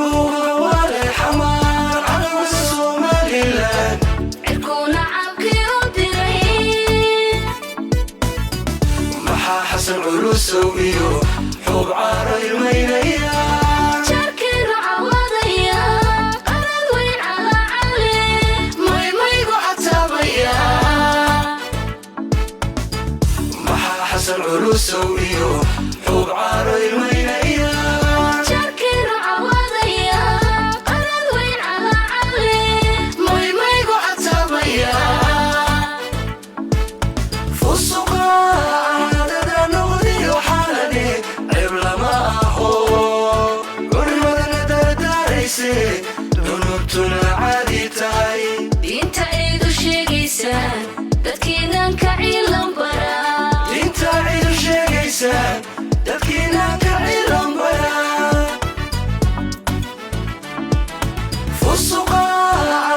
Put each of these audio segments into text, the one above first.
Buuga waale xamaar cadowga Somalilan. Cirkuu nacabkii u diray. Maxaa Xasan Culusow iyo Xuub Caaro ilmaynaya? Jarkeenu cawadaya, qarad weyn calaacale. Maymaygu cataabaya. Maxaa Xasan Culusow iyo Xuub Caaro ilmaynaya? Jarkeenu cawadaya, qarad weyn calaacale. Maymaygu cataabaya. Fusuqa caadada noqdiyo xaalane ceeb lama aho, culimadana dardaarayse, dunuubtuna caadi tahay. Diinta ciidu sheegaysaan, dadkiinan ka ciilan baraa. Diinta cidu sheegaysaan, dadkiina ka cilan bara. Fusuqa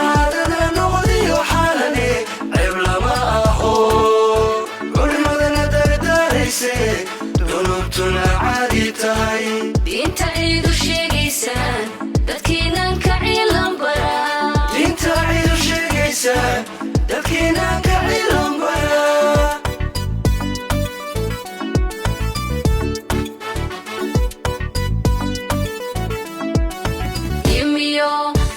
caadada noqdiyo xaalane ceeb lama aho, culimadana dardaarayse, dunuubtuna caadi tahay. Diinta ciidu sheegaysaan, dadkiinan ka ciilan baraa. Diinta cidu sheegaysaan, dadkiina ka cilan bara. Yimiyo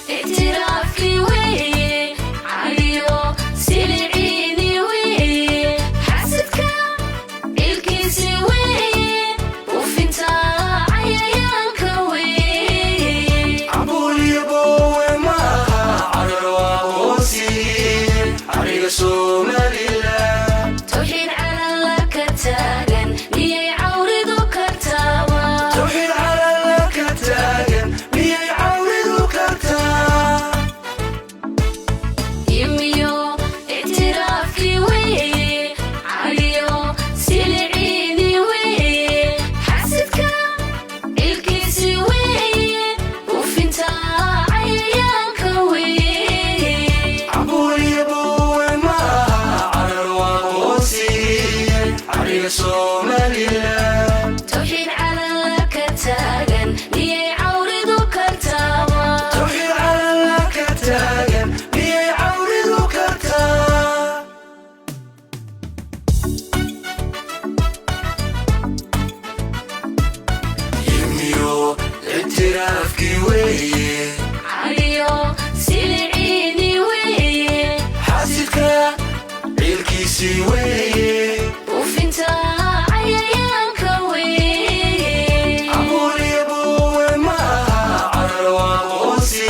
ictiraafkii weeye, caliyo siliciini weeye, xasidka cilkiisi weeye, ufinta cayayaanka weeye. Cambuuliyo boowe maaha, carar waa aqoonsi cariga Somalilan. Tawxiid calala ka taagan, miyay cawridu kartaaba? Tawxiid calala ka taagan, miyay cawridu kartaa? Yimiyo ictiraafkii weeye, caliyo siliciini weeye, xasidka cilkiisi weeye, ufinta cayayaanka weeye. Cambuuliyo boowe maaha, carar waa aqoonsi cariga Somalilan. Tawxiid calala ka taagan, miyay cawridu kartaaba? Tawxiid calala ka taagan, miyay cawridu kartaa? Yimiyo ictiraafkii weeye, caliyo siliciini weeye, xasidka ciilkiisii weeye, ufinta cayayaanka weeye. Cambuuliyo buuwe maaha, carar waa aqoonsi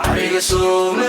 cariga Somalilan.